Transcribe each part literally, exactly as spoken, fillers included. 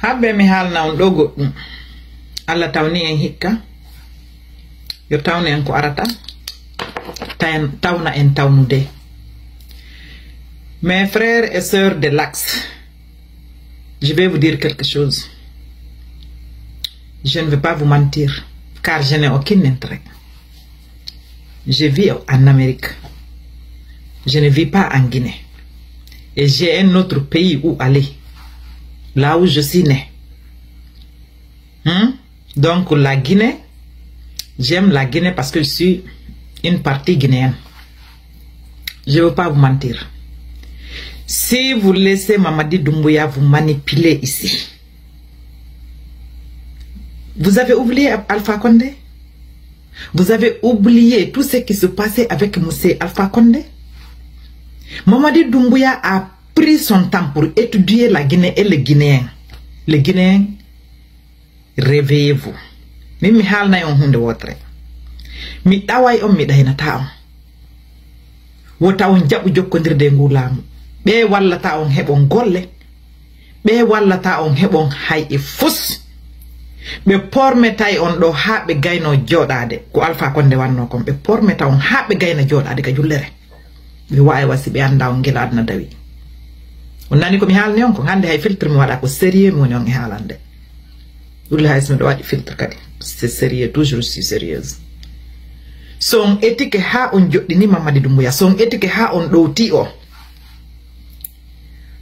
Habbe mi haalna on ɗoo goɗɗum. Allah tawni en hikka. Yo tawnu en ko arata. Tayn-, tawna en tawnude. Mes frères et sœurs de l'Axe, je vais vous dire quelque chose. Je ne vais pas vous mentir, car je n'ai aucun intérêt. Je vis en Amérique. Je ne vis pas en Guinée. Et j'ai un autre pays où aller. Là où je suis né. Hmm? Donc la Guinée, j'aime la Guinée parce que je suis une partie guinéenne. Je veux pas vous mentir. Si vous laissez Mamadi Doumbouya vous manipuler ici, vous avez oublié Alpha Condé? Vous avez oublié tout ce qui se passait avec Monsieur Alpha Condé? Mamadi Doumbouya a pris son temps pour étudier la Guinée et les Guinéens. Les Guinéens, réveillez-vous. Min mi haalnay on huunde wootere. Mi ɗaway on, mi ɗaynataa on. Wota on jaɓu jokkondirde e nguu laamu. Ɓee wallataa on heɓon golle. Ɓee wallataa on heɓon hay e fus. Ɓe pormetay on ɗoo haa ɓe gaynoo jooɗaade. Ko Alpha Condé wannoo kon. Ɓe pormeta on haa ɓe gayna jooɗaade ka jullere. Ɓe waawi wa si ɓe anndaa on gila aduna dawi. On nani ko mi haalni on kon? Hannde hay filtre mi waɗa ko sérieux mi woni on e haalande. Ɗulle hay so miɗo waɗi filtre kadi. C'est sérieux, toujours je suis sérieuse. So on etike haa on joɗɗini Mamadi Doumbouya, so on etike haa on ɗowti o,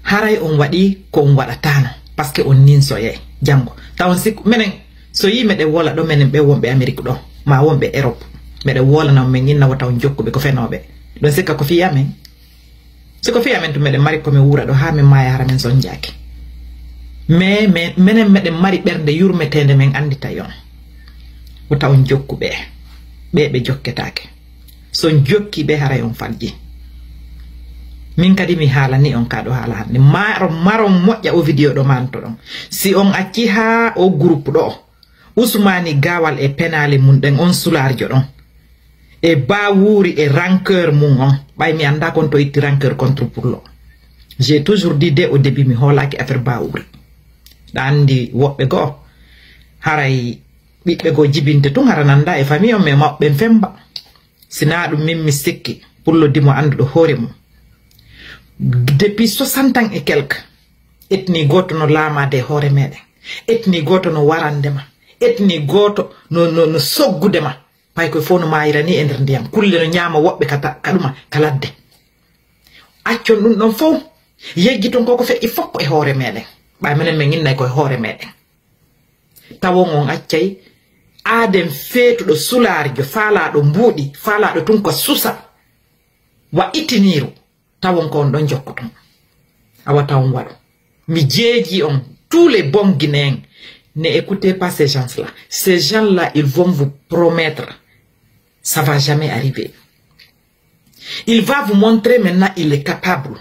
haray on waɗi ko on waɗataano, parce que on ninsoyay janngo. Taw on sikku, menen, so yii meɗen wola ɗo, menen ɓe wonɓe Amérique ɗo, ma wonɓe Europe, meɗen wolana on, men inna wota on jokkuɓe ko fenooɓe. Ɗon sikka ko fii amen. Si ko fii amen tun, meɗen mari ko men wuura ɗo haa men maaya, hara men sonjaaki. Mais, mais, menen meɗen mari ɓernde yurmeteende, men annditay on. Wota on jokku ɓe. Ɓe ɓe jokketaake. So on jokki ɓe, haray on falji. Min kadi mi haalani on ka ɗo haala hannde. Maron, maron moƴƴa o video ɗo mantoɗon. Si on acci haa o groupe ɗo, Usmani Gawal e penaale mun ɗen, on sulaarjo ɗon. E Bawuri e rancœur mun on. Ɓay mi anndaa kon to itti rancœur contre Pullo. J'ai toujours dit dès au début, mi hoolaaki affaire Bawuri. Ɗa anndi woɓɓe goo, haray ɓiɓɓe goo jibinte tun, hara nanndaa e famille on, mais mawɓe ɓen femba. Si naa ɗum min mi sikki, Pullo Dimo annduɗo hoore mum. Depuis soixante ans et quelques, ethnie gooto no laamaade e hoore meɗen. Ethnie gooto no warande ma. Ethnie gooto no, no, no soggude ma. Pay koye fof no maayira ni e nder ndiyam. Kulle no ñaama woɓɓe ka ta-, ka ɗuma, ka ladde. Accon ɗum ɗon fof. Yejjiton ko ko feƴƴi fof ko e hoore meɗen. Ɓay menen men innay ko e hoore meɗen. Tawon on accay aaden feetuɗo sulaarjo, faalaaɗo mbuuɗi, faalaaɗo tun ko susa, wa itiniiru, tawon ko on ɗon jokkoton. Awa tawon waɗu. Mi jeeji on, tous les bons Guinéens, ne écoutez pas ces gens-là. Ces gens-là, ils vont vous promettre. Ça va jamais arriver. Il va vous montrer maintenant, il est capable.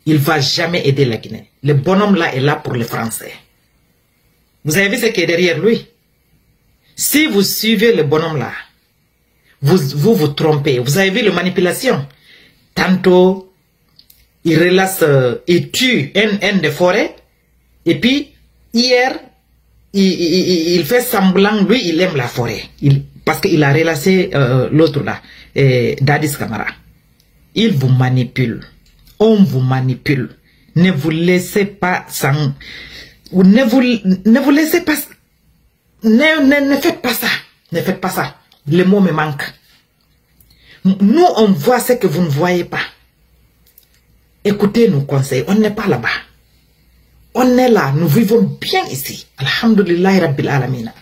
Il va jamais aider la Guinée. Le bonhomme-là est là pour les Français. Vous avez vu ce qui est derrière lui? Si vous suivez le bonhomme-là, vous, vous vous trompez. Vous avez vu la manipulation? Tantôt, il relâche, euh, il tue un, un des forêts. Et puis, hier, il, il, il, il fait semblant, lui, il aime la forêt. Il, parce qu'il a relâché, euh, l'autre là, euh, Dadis Camara. Il vous manipule. On vous manipule. Ne vous laissez pas sans, ne vous, ne vous laissez pas, ne, ne, ne faites pas ça. Ne faites pas ça. Le mot me manque. Nous, on voit ce que vous ne voyez pas. Écoutez nos conseils. On n'est pas là-bas. On est là. Nous vivons bien ici. Alhamdulillahi Rabbil Alamina.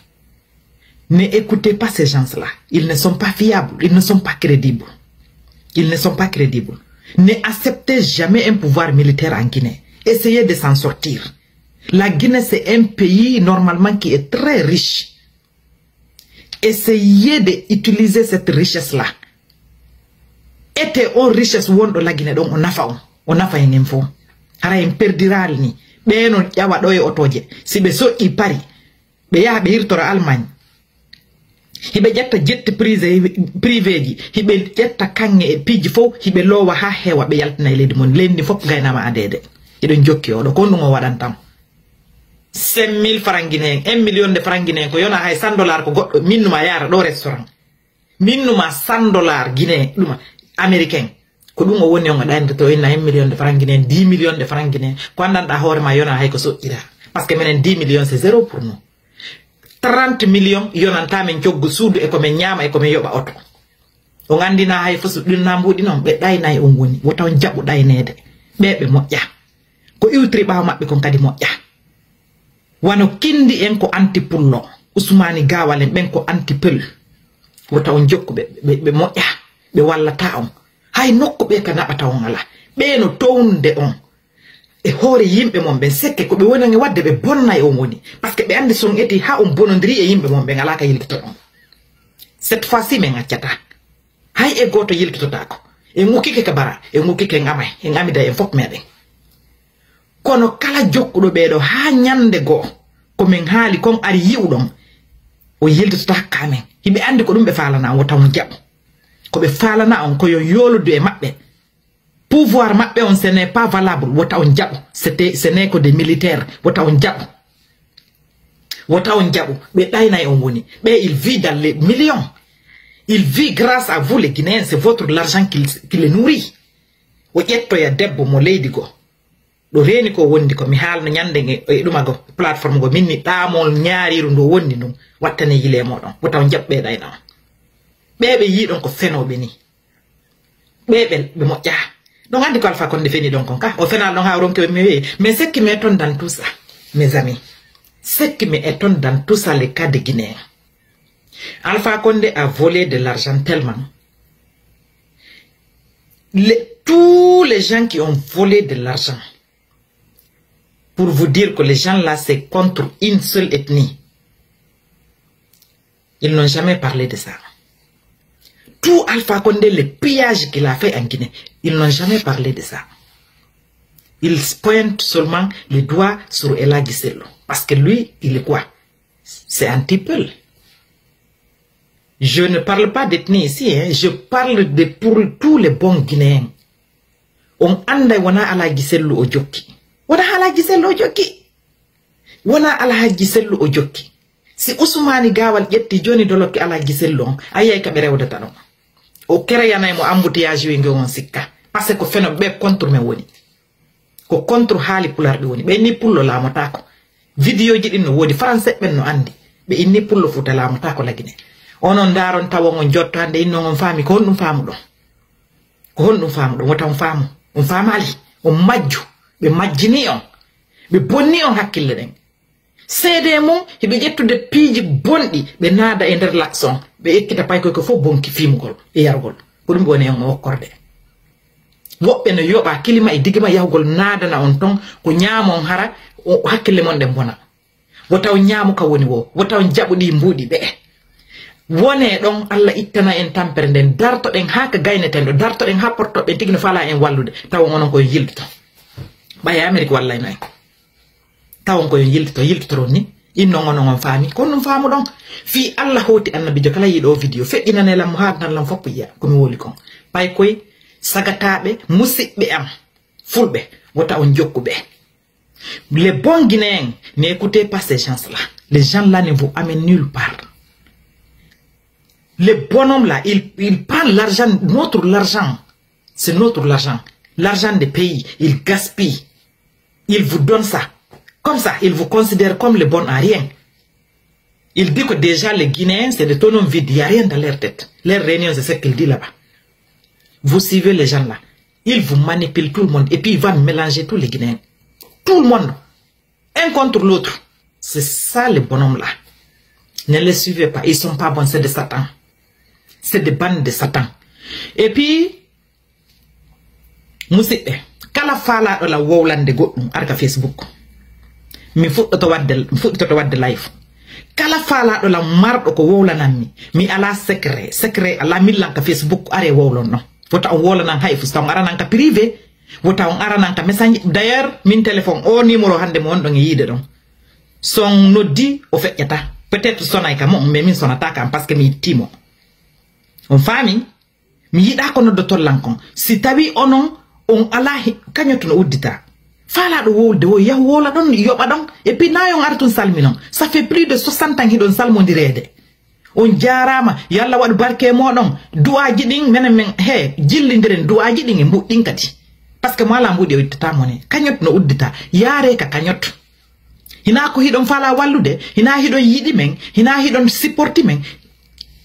Ne écoutez pas ces gens-là. Ils ne sont pas fiables. Ils ne sont pas crédibles. Ils ne sont pas crédibles. Ne acceptez jamais un pouvoir militaire en Guinée. Essayez de s'en sortir. La Guinée, c'est un pays normalement qui est très riche. Essayez de utiliser cette richesse-là. Ete on richesse wonɗo la Guinée ɗon, o nafa on. O nafa en en fof. Hara en perdiraali ni. Ɓee no ƴawa ɗo e otooje. Si ɓe soƴƴi Paris, ɓe yaha ɓe hirtora Allemagne. Hiɓe ƴetta jet privé, privéji. Hiɓe ƴetta kaŋŋe e piiji fof. Hiɓe loowa haa heewa ɓe yaltina e leydi mon. Leydi ndi fof gaynaama adeede. Eɗon jokki oɗo. Ko ɗum o waɗanta on. Cinq mille francs guinéens, un million de francs guinéens, ko yona hay cent dollars ko goɗɗo minnuma yaara ɗo restaurant. Minnuma cent dollars guinéen, ɗuma américain. Ko ɗum o woni on a ɗaynata to inna un million de francs guinéen, dix millions de francs guinéen. Ko anndanɗaa hoore ma yona hay ko soƴƴiraa. Parce que menen dix millions c'est zéro pour nous. Trente millions yonanta men coggu suudu e ko men ñaama e ko men yoɓa oto. On anndinaa hay fo so ɗum na mbuuɗi non, ɓe ɗaynay on woni. Wota on jaɓu ɗayneede. Ɓee ɓe moƴƴa. Ko iwtiri ɓaawo maɓɓe kon kadi moƴƴa. Wano Kinndi en ko anti pullo, Usmaani Gaawal en ɓen ko anti pël. Wota on jokku ɓe, ɓe, ɓe moƴƴa, ɓe wallata on. Hay nokku ɓe ka naɓata on alaa. Ɓe no townde on. E hoore yimɓe mon ɓen, sekke ko ɓe woni e waɗde, ɓe bonnay on woni. Parce que ɓe anndi si on etii haa on bonondirii e yimɓe mon ɓen, alaa ka yiltoto ɗon. Cette fois-ci, min accataa. Hay e gooto yiltototaako. En ukkike ka bara, en ukkike en amay, en amida en fof meɗen. Kono kala jokkuɗo ɓee ɗoo haa ñannde goo, ko min haali kon ari yi'uɗon, o yiltototaako ka amen. Hiɓe anndi ko ɗum ɓe faalana on, wota on jaɓu. Ko ɓe faalana on, ko yo yooludu e maɓɓe. Pouvoir maɓɓe on, ce n'est pas valable. Wota on jaɓu. C'était, ce n'est que des militaires. Wota on jaɓu. Wota on jaɓu. Ɓe ɗaynay on woni. Ɓe, il vit dans les millions. Il vit grâce à vous, les Guinéens. C'est votre l'argent qui, qui les nourrit. O ƴettoya debbo mo leydi goo. Ɗo reeni ko wondi ko mi haalno ñande nge e ɗuma go, plateforme go, min ni ɗaamol ñaariiru ndu wondi ndun, wattane yile moɗon. Wota on jaɓu ɓe ɗayna on. Ɓe ɓe yiɗon ko fenooɓe ni. Ɓe ɓe, ɓe moƴƴa. Ɗon anndi ko Alpha Condé feni ɗon kon ka. O fenaa ɗon haa o ronki mi wi'i. Mais ce qui m'étonne dans tout ça, mes amis, ce qui m'étonne dans tout ça, les cas de Guinéens. Alpha Condé a volé de l'argent tellement. Les, tous les gens qui ont volé de l'argent, pour vous dire que les gens là, c'est contre une seule ethnie. Ils n'ont jamais parlé de ça. Tout Alpha Condé, les pillages qu'il a fait en Guinée, ils n'ont jamais parlé de ça. Ils pointent seulement les doigts sur El Hadji Sello. Parce que lui, il est quoi? C'est un petit peu. Je ne parle pas d'ethnie ici, hein. Je parle de pour tous les bons Guinéens. On annday wonaa Alhaji Sellu o jokki. Wonaa Alhaji Sellu o jokki. Wonaa Alhaji Sellu o jokki. Si Usmaani Gaawal ƴetti Johnny Dolokki Alhaji Sellu on, a yiyay ka ɓe rewdata ɗon. O kereyanay mo embouteillage wi nge on sikka. Parce que ko feno ɓe contre men woni. Ko contre haali Pulaar ɓe woni. Ɓe inni Pullo laamotaako. Vidéo ji ɗin no woodi. Français ɓen no anndi. Ɓe inni Pullo Fuuta laamotaako Lagine. Onon ndaaron tawon on jotto hannde innon on faami. Ko honɗum faamuɗon? Ko honɗum faamuɗon? Wota on faamu. On faamaali. On majju. Ɓe majjini on. Ɓe bonni on hakkille ɗen. Seedee mum, hiɓe ƴettude piiji bonɗi, ɓe naada e nder lakson, ɓe ekkita paykoy ko fof bonki fiimugol e yarugol. Ko ɗum ɓe woni e on okkorde. Woɓɓe no yoɓa kilima e digima yahugol naadana on ton, ko ñaamon hara, o, hakkille mon ɗen bona. Wota on ñaamu ka woni woo, wota on jaɓu ɗi mbuuɗi ɓe'e. Wonee ɗon, Alla ittana en tampere nden, dartoɗen haa ka gayneten ɗo, dartoɗen haa portoɓe ɓen tigi no faalaa en wallude, tawa onon ko en yiltoto. Ɓay Amerik wallayno en. Tawon ko yo yiltito, yiltitoron ni. Innon onon on faami. Ko ɗum faamuɗon. Fii Alla hooti annabiijo kala yiɗo video. Feƴƴinanee lan mo haaldan lan fof yiya. Ko mi woli kon. Pay koy sagataaɓe, musiɓɓe am. Fulɓe, wota on jokku ɓe. Les bons Guinéens, n'écoutez pas ces gens-là. Les gens-là ne vous amènent nulle part. Les bonhommes là, ils, ils prennent l'argent, notre l'argent. C'est notre l'argent. L'argent des pays, ils gaspillent. Il vous donne ça. Comme ça, il vous considère comme le bon à rien. Il dit que déjà les Guinéens, c'est des tonneaux vides, il n'y a rien dans leur tête. Leur réunion, c'est ce qu'il dit là-bas. Vous suivez les gens là. Ils vous manipulent tout le monde. Et puis, il va mélanger tous les Guinéens. Tout le monde. Un contre l'autre. C'est ça les bonhommes là. Ne les suivez pas. Ils sont pas bons. C'est des satans. C'est des bandes de satans. Et puis, musiɓɓe, kala faalaaɗo lan wowlande goɗɗum, ara ka Facebook. Mi fuɗɗoto waɗde, mi fuɗɗitoto waɗde live. Kala faalaaɗo lan marɗo ko wowlanan mi, mi alaa secret. Secret alaa, min lan ka Facebook, aree wowlon non. Wota on wowlanan hay fus, taw on aranan ka privé. Wota on aranan ka message. D'ailleurs, min téléphone, o numéro hannde mo wonɗon e yiide ɗon. Si on noddi, o feƴƴata. Peut-être sonay ka mo, mais min sonata ka an, parce que mi ittii mo. On faami? Mi yiɗaa ko noddoton lan kon. Si tawi onon on alaa hi-, kañoto no uddita. Faalaaɗo wowlude wo yahu wowla ɗon, yoɓa ɗon. Et puis, naa yo on artu on salminon. Ça fait plus de soixante ans hiɗon salmondireede. On jaaraama, yo Alla waɗu barke e mooɗon. Du'aaji ɗin, menen men, he, jillindiren du'aaji ɗin e mbuuɗi ɗin kadi. Parce que mo alaa mbuuɗi o ittataa mone. Kañot no uddita. Yaaree ka kañot. Hinaa ko hiɗon faalaa wallude, hinaa hiɗon yiɗi men, hinaa hiɗon sipporti men.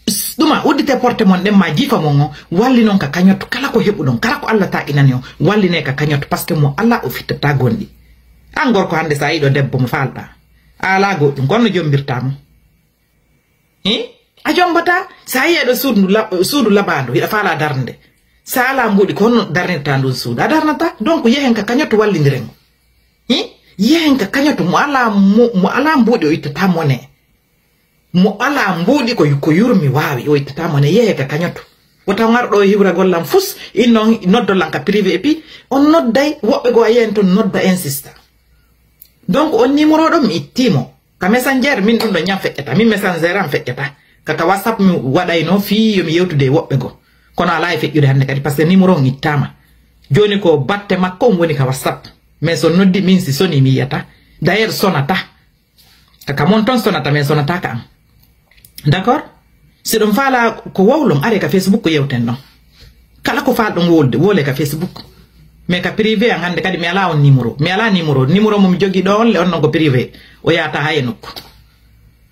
S-, ɗuma, udditee porte mon ɗen maa jiifa mon on, wallinon ka kañot, kala ko heɓuɗon, kala ko Alla taaƴinani on, wallinee ka kañot, parce que mo alaa o fittataa gonɗi. An gorko hannde so a yiɗo debbo mo faalɗaa, a alaa goɗɗum, ko on no jommbirtaa mo. Hin? A jommbataa, so a yi'ii ɗo suudu la-, suudu labaandu, hiɗa faalaa darnde. So a alaa mbuuɗi, ko honno darnirtaa ndun suudu? A darnataa, donc yehen ka kañot wallindiren. Hin? Yehen ka kañot mo alaa mo, mo alaa mbuuɗi o ittataa mone. Mo alaa mbuuɗi ko, ko yurmi waawi, o ittataa mone, yehe ka kañoto. Wota on ar ɗo e hiwragol lan fus, innon noddon lan ka privé, et puis on nodday, woɓɓe goo a yi'ay ton nodda insista. Donc on numéro ɗon mi ittii mo. Ka Messenger, min ɗun ɗon ñan feƴƴata, min Messenger an feƴƴata. Ka, ka WhatsApp mi waɗayno fii yo mi yewtude e woɓɓe goo. Kono alaa e feƴƴude hannde kadi, parce que numéro on ittaama. Jooni ko batte makko on woni ka WhatsApp. Mais so noddi min si sonii mi yi'ata. D'ailleurs sonata. Ka, ka mon ton sonata, mais sonata ka an. D'accord? Si ɗon faalaa ko wowlon, aree ka Facebook ko yewten ɗon. Kala ko faalɗon wowlude, wowlee ka Facebook. Mais ka privé an hannde kadi mi alaa on numéro. Mi alaa numéro. Numéro mo mi jogii ɗo on le on non ko privé. O yaata hay e nokku.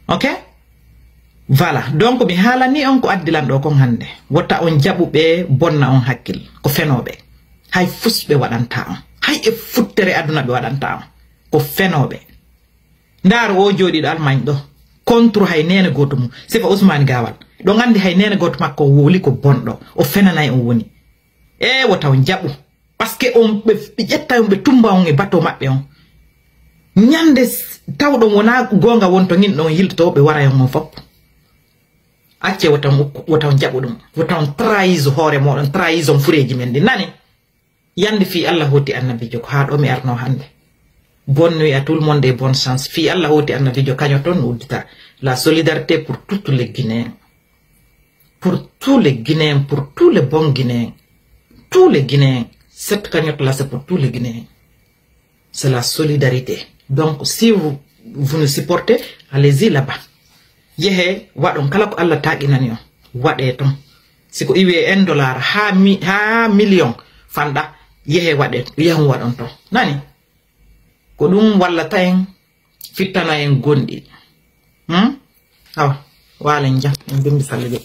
Ok? Voilà. Donc mi haalanii on ko addi lan ɗo kon hannde. Wota on jaɓu ɓe bonna on hakkil. Ko fenooɓe. Hay fus ɓe waɗantaa on. Hay e futtere aduna ɓe waɗantaa on. Ko fenooɓe. Ndaar oo jooɗiiɗo Almaañ ɗo, contre hay neene gooto mum, sifa Usmaani Gaawal. Ɗon anndi hay neene gooto makko o wowli ko bonɗo, o fenanay on woni. Ee, wota on jaɓu. Parce que on ɓe, ɓe ƴetta on, ɓe tummba on e bateau maɓɓe on. Ñande s-, tawɗon wonaa goonga won to ngin ɗon yiltotoo, ɓe waray on on fof. Accee wota on ukku, wota on jaɓu ɗum. Wota on trahison hoore mooɗon, trahison fureeji men ɗin. Nani? Yande fii Alla hooti Annabiijo, ko haa ɗoo mi arnoo hannde. Bonne nuit à tout le monde et bonne chance. Fii Alla hooti Annabiijo, kañoto no uddita. La solidarité pour tous les Guinéens. Pour tous les Guinéens, pour tous les bons Guinéens. Tous les Guinéens. Cette cagnotte-là, c'est pour tous les Guinéens. C'est la solidarité. Donc, si vous, vous nous supportez, allez-y là-bas. Yehee, waɗon kala ko Alla taaƴinani on. Waɗee ton. Si ko iwi e un dollar haa mi-, haa million fanɗa, yehee waɗee, yahun waɗon ton. Nani? Ko ɗum wallata en, fittana en gonɗi. Hmm? Awa, waalen jam, en bimbi salle de.